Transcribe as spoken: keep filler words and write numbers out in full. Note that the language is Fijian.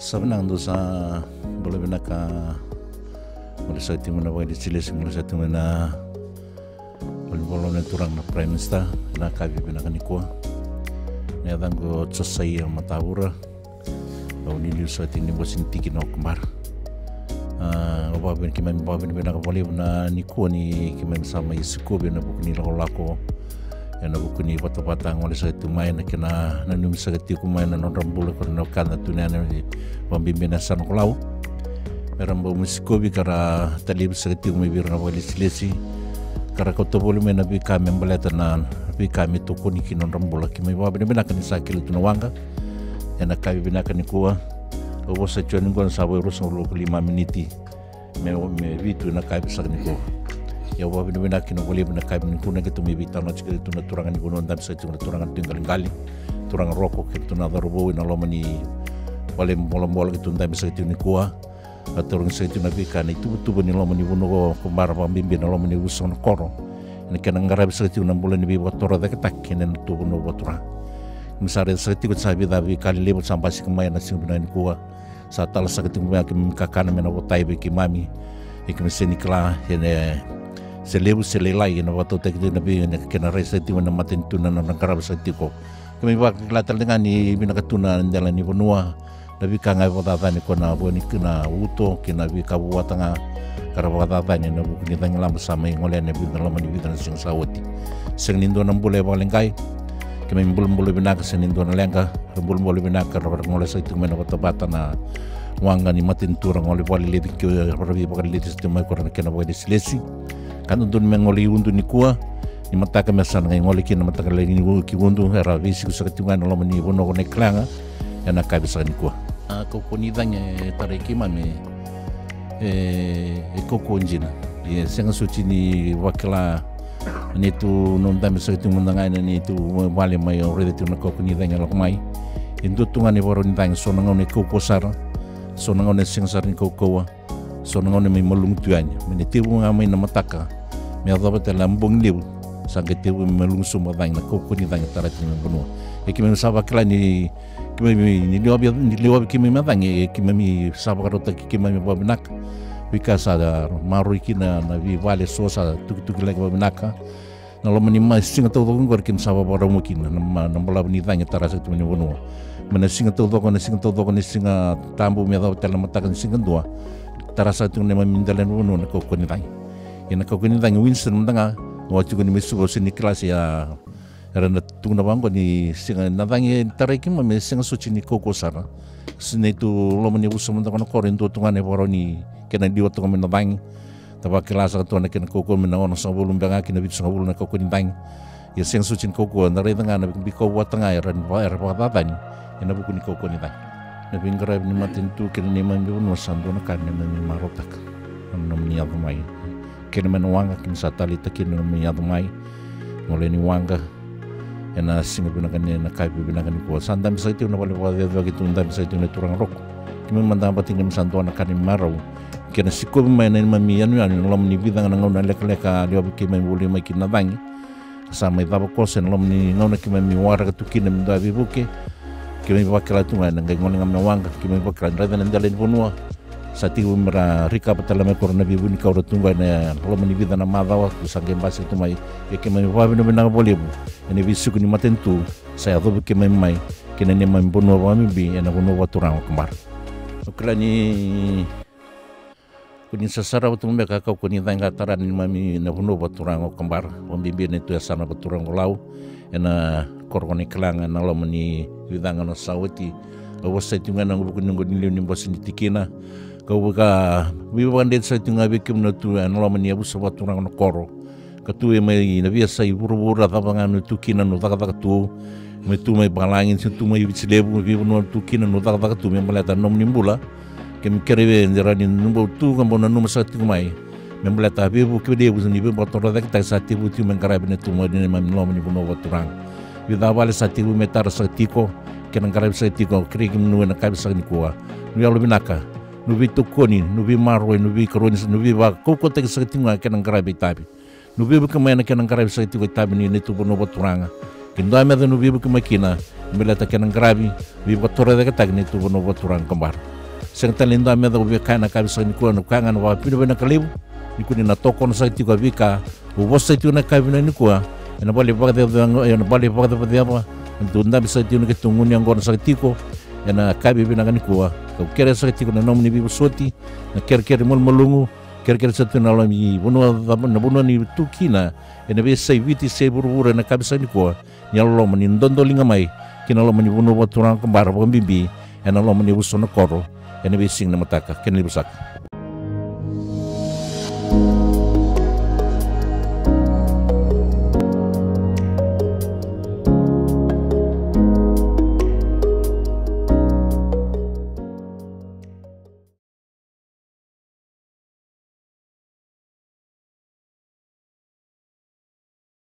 Sa vinaka, dou sa bula vinaka. Gole saka tiko mai na vakailesilesi, gole saka tiko mai na volivolivoli na turaga na Prime Minister ena yakavi vinaka nikua. Na yacaqu o Josaia Matavura. Au ni liu saka tiko ni bose ni tikina o Okobara. A, au vakavinavinaka, keimami vakavinavinaka vakalevu na nikua ni keimami sa mai sikovi ena vuku ni lakolako, ena vuku ni vatavata gole saka tiko mai, na kena nanumi saka tiko mai na nodra bula ko na wekada tu na yanavi, vakabibi na yasana ko Lau. Me ra bau mai sikovi ka ra talevi saka tiko mai vei ira na vakailesilesi, ka ra kauta voli mai na veika me baleta na veika me tokoni ki na nodra bula. Keimami vakavinavinaka ni sa kele tu na waqa ena yakavi vinaka nikua. Au vosa tiko ni qo na sa vo e ruasagavulu ka lima miniti me, me vitu ena yakavi saka nikua. Ia au vakavinavinaka kina vakalevu ena yakavi nikua na keitou mai veitalanoa tiko kei tu na turaga ni vanua, dabe saka tiko na turaga Tui Qaliqali, turaga Roko, kei tu na cauravou ena loma ni vale bolabola, keitou dabe saka tiko nikua. A tarogi saka tiko na veika na ituvatuva ni loma ni vanua ko Okobara, vakabibi na loma ni yavusa ko Nakoro, ena kena qaravi saka tiko na bula ni veivakatorocaketaki ena nodatou vanua vakaturaga. Keimami sa raica saka tiko sa vica veika lelevu sa basika mai ena siga vinaka nikua. Sa tala saka tiko mai keimami kakana me na votai vei keimami. E keimami sega ni kila ena se levu se lailai ena vakatautaki tiko na vei, ena kena rai saka tiko na matanitu na nodra qarava saka tiko. Keimami vakila tale ga ni vinaka tu na dela ni vanua, na veika ga e vakacacani ko na vua ni kina uto kei na veika vuata ga ka ra vakacacani ena vuku ni cagilaba sa mai gole yani e vica na loma ni vica na siga sa oti. Sega ni dua na bula e vakaleqai. Keimami bulabula vinaka, sega ni dua na leqa. Ra bulabula vinaka, ra gole saka tiko mai na vatavata na waqa ni matanitu, ra gole vakaleleci, ra veivakaleleci saka tiko mai ko ira na kena vakailesilesi. Ka dodonu me gole i Udu nikua ni mataka me sa na qai gole kina na mataka lailai ni u-, ki Udu, era veisiko saka tiko ga ena loma ni vanua ko Naikalaga ena yakavi saka nikua. A, kaukauwa ni cagi e tarai keimami e, e kaukauwa dina. E sega soti ni vakila neitou, nodatou dabe saka tiko mada ga ena neitou vale mai, au raica tiko na kaukauwa ni cagi e lako mai. E dua tu ga na ivakarau ni cagi, so na gauna e kaukauwa sara, so na gauna e sega sara ni kaukauwa, so na gauna e mai malumu tu yani. Me na tekivu ga mai na mataka me yacova tale na bogi levu, sa qai tekivu me malumu sobu na cagi, na kaukauwa ni cagi e tara tiko mai na vanua. E keimami sa vakila ni keimami, ni liwavi, ni liwavi keimami na cagi, e keimami sa vakarautaki keimami vakavinaka. Veika sa maroroi kina na veivale, so sa tukituki laki vakavinaka. Na loma ni ma-, siga taucoko oqori keimami sa vakarau mai kina na ma-, na balavu ni cagi e tara saka tiko mai na vanua. Mai na siga taucoko, na siga taucoko, na Siga Tabu me yacova tale na mataka ni Siga Dua, tara saka tiko na neimami dela ni vanua na kaukauwa ni cagi. Ia na kaukauwa ni cagi, Winston mada ga, au a tiko ni mai suka, au sega ni kila se a era na tukuna vaqo ni sega, na cagi e tarai keimami e sega soti ni kaukauwa sara. Se neitou loma ni yavusa mada ko Nakoro e dua tu ga na ivakarau ni kena liwa toka mai na cagi. Da vakila saka toka na kena kaukauwa mai na onosagavulu beka ki na vitusagavulu na kaukauwa ni cagi. Ia sega soti ni kaukauwa, da raica ga na veika vuata ga era, era vakacacani ena vuku ni kaukauwa ni cagi. Na veiqaravi ni matanitu kei na neimami vanua sa dua na ka neimami marautaka. Na nomuni yaco mai, kena mai na waqa, keimami sa taleitaka kina na nomuni yaco mai. Gole ni waqa ena siga vinaka ni, na yakavi vinaka nikua. Sa dabe saka tiko na vale vakacaucautaki, tu dabe saka tiko na turaga Roko. Keimami mada ga vata, keimami sa dua na ka ni marau. Kena sikovi mai na neimami yanuyanu ena loma ni vica ga na gauna lekaleka, liwavi keimami voli mai kina na cagi. Sa mai cava koso ena loma ni gauna keimami waraka tu kina me dua veivuke. Keimami vakila tu ga ena qai gole ga mai na waqa, keimami vakila ni raica na dela ni vanua. Sa tekivu me ra rikapa tale mai ko ira na veivunikau ra tu qo ena loma ni vica na macawa, tu sa qai basika tu mai. Ia keimami vakavinavinaka vakalevu ena veisiko ni matanitu sa yacovi keimami mai ki na neimami vanua vakabibi ena vanua vakaturaga o Okobara. Au kila ni ko ni sa sarava tu beka na kaukauwa ni cagi ka tara na neimami na vanua vakaturaga o Okobara, vakabibi na neitou yasana vakaturaga o Lau, ena koro ko Naikalaga ena loma ni vica ga na sa oti. Au vosa tiko ga ena vuku ni noqu ni liu ni bose ni tikina, kau vaka veivakadreti saka tiko ga vei kemuni na tu ena loma ni yavusa vakaturaga o Nakoro. Ka tu e mai na veiyasai vuravura, cava ga na tu kina na cakacaka tu, me tu mai Valagi se tu mai Viti Levu, veivanua tu kina na cakacaka tu me baleta na nomuni bula. Keimami kerea vei ira ni bau tu ka bau nanuma saka tiko mai me baleta na veivuke levu ni veivakatorocaketaki sa tekivu tiko me qaravi ena tu mai na neimami loma ni vanua vakaturaga. Vica na vale sa tekivu me tara saka tiko, kena qaravi saka tiko, kerei kemuni ena yakavi saka nikua. Noqu yalovinaka, noqu veitokoni, noqu veimaroroi, noqu veikaroni, noqu veivakaukauwataki saka tiko ga kena qaravi itavi. Noqu veivuke mai ena kena qaravi saka tiko itavi ni neitou vanua vakaturaga. Ke dua na meca noqu veivuke mai kina, me baleta kena qaravi, veivakatorocaketaki neitou vanua vakaturaga Kabara. Sega tale ni dua na meca au via kaya ena yakavi saka nikua, noqu kaya ga na vakavinavinaka levu, nikua ni na tokona saka tiko a veika au vosa saka tiko ena yakavi nikua, ena vale vakaceva, ena vale vakacevaceva, ena tou dabe saka tiko na keitou gunu yaqona saka tiko, ena yakavi vinaka nikua, kau kerea saka tiko na nomuni veivosoti, na kerekere malumalumu, kerekere saka tiko na loma ni vanua, na vanua ni tu kina, ena veiyasai Viti se vuravura ena yakavi saka nikua, ni yalololoma ni dodoliga mai, ki na loma ni vanua vakaturaga Kabara vakabibi, ena loma ni yavusa na koro, ena veisiga ni mataka, kena levu saka.